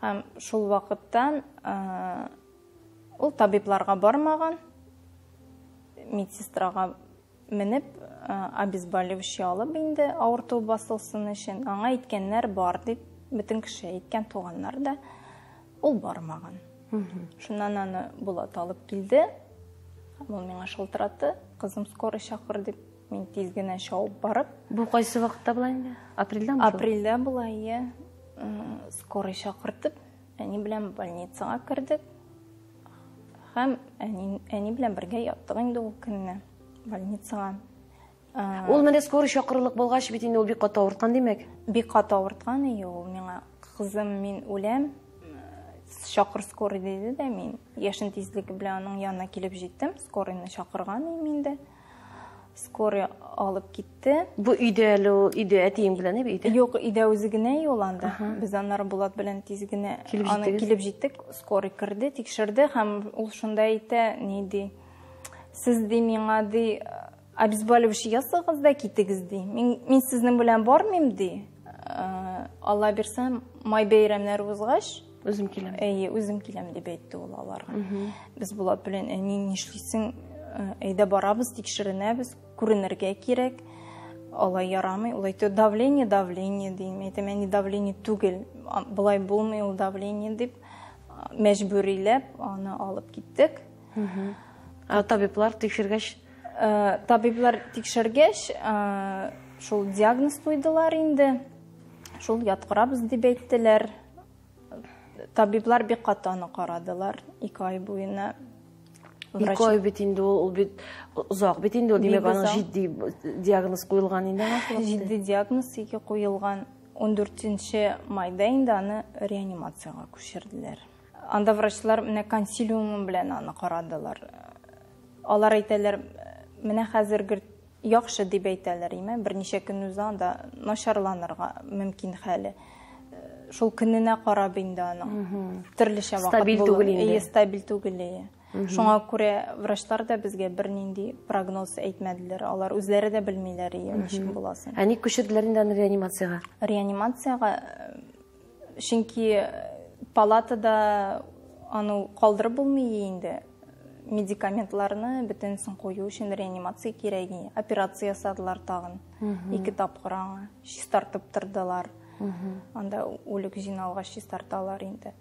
Һәм шул вакыттан ул табибларга бармаган. Медсестрага менеп, обезболивающий алып инде авырту басылсын өчен. Аңа әйткәннәр бар дип, бөтен кеше әйткән, туганнар да, ул бармаган. Шуннан аны Булат алып килде. Ул миңа шылтыратты, кызым скорый чакыр дип, мин тиз генә чабып барып. Бу кайсы вакытта була инде? Апрельдәме? Апрельдә була, ие. Скорый чакыртып, әни белән больницага кердек. Һәм әни белән бергә яттык инде ул көнне больницага. Ул менә скорый чакырылык булгач бит инде ул бик каты авырткан димәк. Бик каты авырткан, ие, ул миңа, кызым, мин үләм, чакыр скорый диде дә, мин яшен тизлеге белән аның янына килеп җиттем, скорыйны чакырган идем инде. Скорый алып китте. Бу өйдә әле ул, өйдә әтиең белән, әйе, өйдә? Юк, өйдә үзе генә ул анда. Без аннары Булат белән тиз генә аны килеп җиттек. Скорый керде, тикшерде һәм ул шунда әйтә, ни ди? Сез ди миңа ди обезболивающий ясагыз да китегез ди. Мин сезнең белән бармыйм ди. Алла бирсә, май бәйрәмнәре узгач, үзем киләм. Әйе, үзем киләм дип әйтте ул аларга. Без Булат белән, әни, нишлисең? Әйдә барабыз, тикшеренәбез, күренергә кирәк. Алай ярамый. Ул әйтте, давление, давление ди. Мин әйтәм, әни, давление түгел. Болай булмый ул давление дип мәҗбүриләп аны алып киттек. Ә табиблар тикшергәч? Табиблар тикшергәч, шул диагноз куйдылар инде. Шул яткырабыз дип әйттеләр. Табиблар бик каты аны карадылар 2 ай буена. 2 ай бит инде ул, ул бит озак бит инде ул, димәк, аның җитди диагноз куелган инде аңа шул вакытта. Җитди диагноз ике куелган. 14 майда инде аны реанимациягә күчерделәр. Анда врачлар менә консилиумы белән аны карадылар. Алар әйтәләр, менә хәзер яхшы дип әйтәләр, име, берничә көн уза анда начарланырга мөмкин хәле. Шул көненә карап инде аның. Төрлечә вакыт Стабиль түгел инде. Әйе, стабиль түгел, әйе. Шуңа күрә врачлар да безгә бернинди прогноз әйтмәделәр. Алар үзләре дә белмиләр, әйе, ничек буласын. Ә ник күчерделәр инде аны реанимациягә? Реанимациягә, чөнки палатада аны калдырып булмый инде. Медикаментларны бөтенесен кую өчен реанимация кирәк. Операция ясадылар тагын. 2 тапкыр аңа чистартып тордылар. Анда үлек җыйналгач чистарталар инде.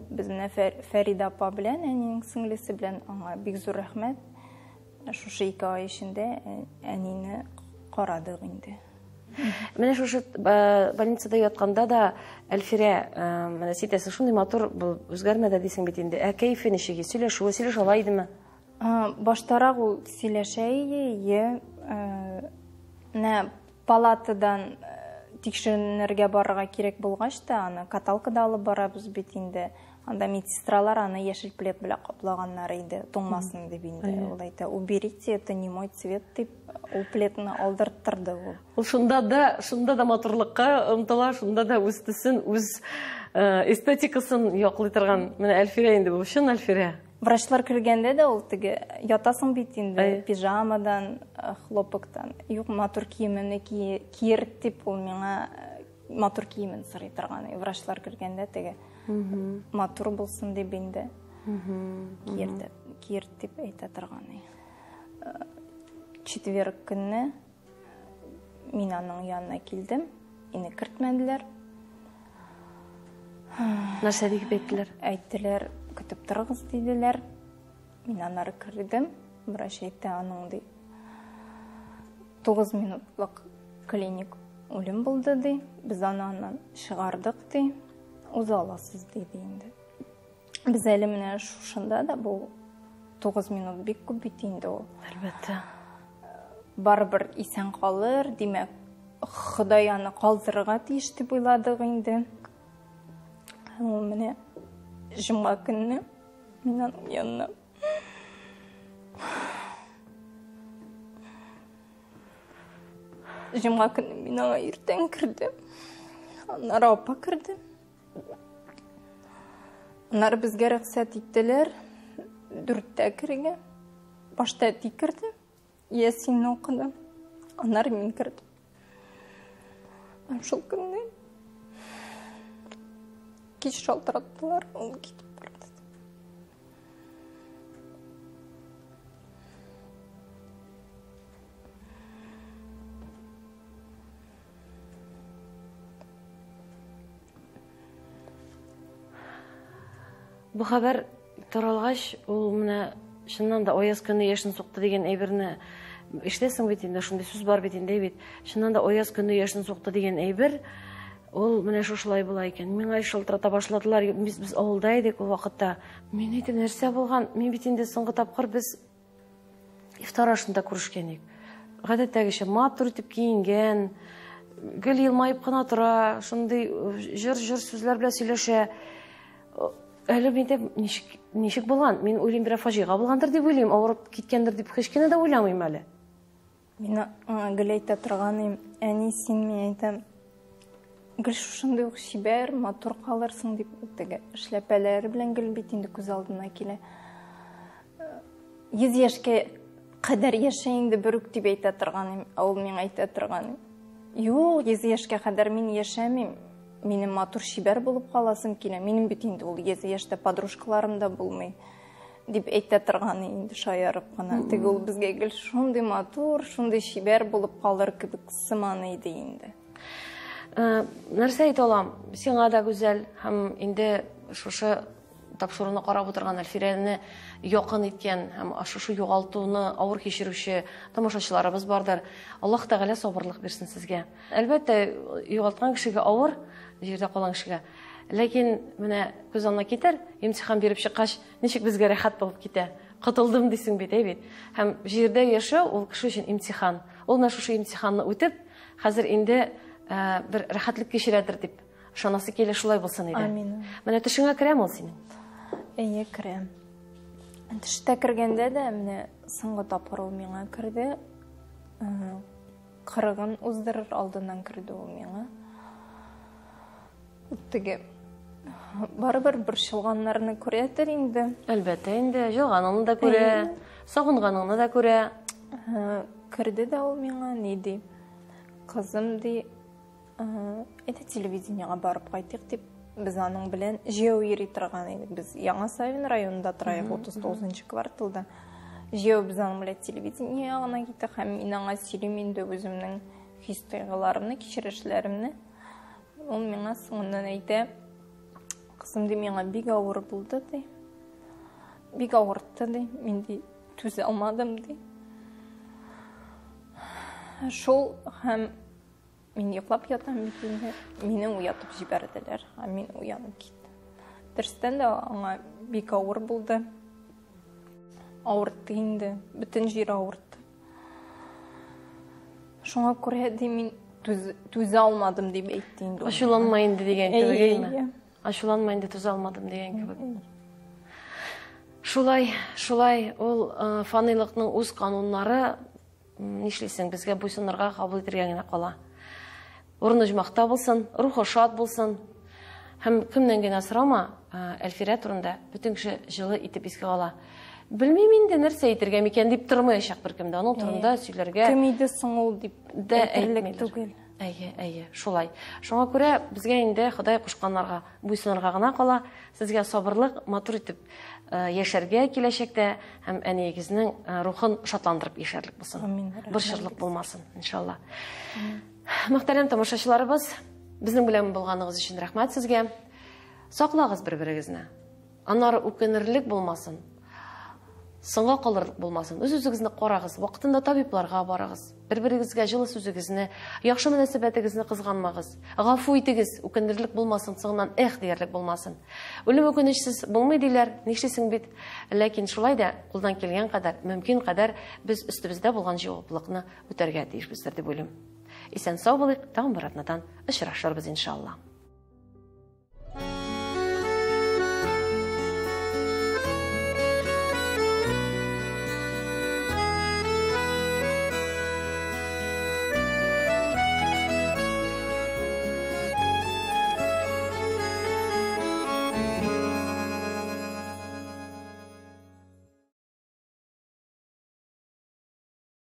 Без менә Фәридә апа белән, әнинең сеңлесе белән аңа бик зур рәхмәт. Шушы 2 ай эчендә әнине карадык инде. Менә шушы больницада ятканда да Әлфирә, менә син әйтәсең, шундый матур булып үзгәрмәде дисең бит инде. Ә кәефе ничек? Сөйләшүе, сөйләшә ала идеме? Баштарак ул сөйләшә иде, менә палатадан тикшеренергә барырга кирәк булгач та, аны каталкада алып барабыз бит инде. Анда медсестралар аны яшел плед белән каплаганнар иде, туңмасын дип инде. Ул әйтә, уберите, это не мой цвет дип, ул пледны алдырттырды ул. Ул шунда да матурлыкка омтыла, шунда да үз төсен, үз эстетикасын яклый торган. Менә Әлфирә инде бу, чын Әлфирә. Врачлар кергәндә дә ул теге ятасың бит инде пижамадан, хлопоктан. Юк, матур киемемне киер дип ул миңа матур киемен сорый торган. Врачлар кергәндә теге матур булсын дип инде киер дип әйтә торган. Четверг көнне мин аның янына килдем, мине кертмәделәр. Нәрсә дип әйттеләр? Әйттеләр, көтеп торыгыз диделәр. Мин аннары кердем, врач әйтте, аның ди 9 минутлык клиник үлем булды ди. Без аны аннан чыгардык ди. Уза аласыз диде инде. Без әле менә шушында да бу 9 минут бик күп бит инде ул. Әлбәттә. Барыбер исән калыр, димәк, Ходай аны калдырырга тиеш дип уйладык инде. Һәм ул менә җомга көнне мин аның янына Җомга көнне мин аңа иртән кердем. Аннары апа керде. Аннары безгә рөхсәт иттеләр. 4-тә керергә. Башта әти керде. Ясинне укыды. Аннары мин кердем. Һәм шул көнне кич шалтыраттылар, ул китеп барды. Бу хәбәр таралгач, ул менә чыннан да аяз көнне яшен сукты дигән әйберне ишетәсең бит инде, шундый сүз бар бит инде бит. Чыннан да аяз көнне яшен сукты дигән әйбер, ул менә шушылай була икән. Миңа шалтырата башладылар. Без авылда идек ул вакытта. Мин әйтәм, нәрсә булган? Мин бит инде соңгы тапкыр без ифтар ашында күрешкән идек. Гадәттәгечә матур итеп киенгән, гел елмаеп кына тора, шундый җыр-җыр сүзләр белән сөйләшә. Әле мин дә ничек булган? Мин уйлыйм, берәр фаҗига булгандыр дип уйлыйм, авырып киткәндер дип һич кенә дә уйламыйм әле. Мин аңа гел әйтә торган идем, әни, син, мин әйтәм, гел шушындый ук чибәр, матур калырсың дип, теге эшләпәләре белән гел бит инде күз алдына килә. 100 яшькә кадәр яшә инде бер үк дип әйтә торган идем, ә ул миңа әйтә торган. Юк, 100 яшькә кадәр мин яшәмим. Минем матур чибәр булып каласым килә. Минем бит инде ул 100 яшьтә подружкаларым да булмый дип әйтә торган инде шаярып кына. Теге ул безгә гел шундый матур, шундый чибәр булып калыр кебек сыман иде инде. Нәрсә әйтә алам? Сиңа да гүзәл һәм инде шушы тапшыруны карап утырган Әлфирәне якын иткән һәм шушы югалтуны авыр кичерүче тамашачыларыбыз бардыр. Аллаһ Тәгалә сабырлык бирсен сезгә. Әлбәттә, югалткан кешегә авыр, җирдә калган кешегә. Ләкин менә күз алдына китер, имтихан биреп чыккач, ничек безгә рәхәт булып китә. Котылдым дисең бит, әй бит. Һәм җирдә яшәү ул кеше өчен имтихан. Ул менә шушы имтиханны үтеп, хәзер инде бер рәхәтлек кичерәдер дип ышанасы килә, шулай булсын иде. Амин. Менә төшеңә керәме ул синең? Әйе, керә. Төштә кергәндә дә менә соңгы тапкыр ул миңа керде. Кырыгын уздырыр алдыннан керде ул миңа. Теге барыбер борчылганнарны күрәдер инде. Әлбәттә инде, җылганыңны да күрә, сагынганыңны да күрә. Керде дә ул миңа, ни ди? Кызым ди, әйдә телевидениега барып кайтыйк дип, без аның белән җәяү йөри торган идек. Без Яңа Савин районында тораек, 39 кварталда. Җәяү без аның белән телевидение ягына киттек һәм мин аңа сөйлим инде үземнең хис-тойгыларымны, кичерешләремне. Ул миңа соңыннан әйтә, кызым ди, миңа бик авыр булды ди. Бик авыртты ди, мин ди түзә алмадым ди. Шул һәм мин йоклап ятам бит инде. Мине уятып җибәрделәр, һәм мин уянып киттем. Дөрестән дә аңа бик авыр булды. Авыртты инде, бөтен җир авыртты. Шуңа күрә ди мин түзә алмадым дип әйтте инде. Ачуланма инде дигән кебек, әйме? Ачуланма инде, түзә алмадым дигән кебек. Шулай, шулай, ул фанилыкның үз кануннары, нишлисең, безгә буйсынырга, кабул итәргә генә кала. Урыны оҗмахта булсын, рухы шат булсын. Һәм кемнән генә сорама, Әлфирә турында бөтен кеше җылы итеп искә ала. Белмим инде нәрсә әйтергә микән дип тормаячак беркем дә. Аның турында сөйләргә Кем иде соң ул дип дә әйтерлек әйтмиләр. түгел. Әйе, әйе, шулай. Шуңа күрә безгә инде Ходай кушканнарга буйсынырга гына кала. Сезгә сабырлык, матур итеп яшәргә киләчәктә һәм әниегезнең рухын шатландырып яшәрлек булсын. Амин, рәхмәт. Борчырлык булмасын, иншалла. Мөхтәрәм тамашачыларыбыз, безнең белән булганыгыз өчен рәхмәт сезгә. Саклагыз бер-берегезне. Аннары үкенерлек булмасын. Соңга калырлык булмасын. Үз-үзегезне карагыз, вакытында табибларга барыгыз. Бер-берегезгә җылы сүзегезне, яхшы мөнәсәбәтегезне кызганмагыз. Гафу итегез, үкенерлек булмасын, соңыннан эх диярлек булмасын. Үлем үкенечсез булмый диләр, нишлисең бит. Ләкин шулай да кулдан килгән кадәр, мөмкин кадәр без өстебездә булган җаваплылыкны үтәргә тиешбездер дип уйлыйм. Исән сау булыйк, тагын бер атнадан очрашырбыз иншалла.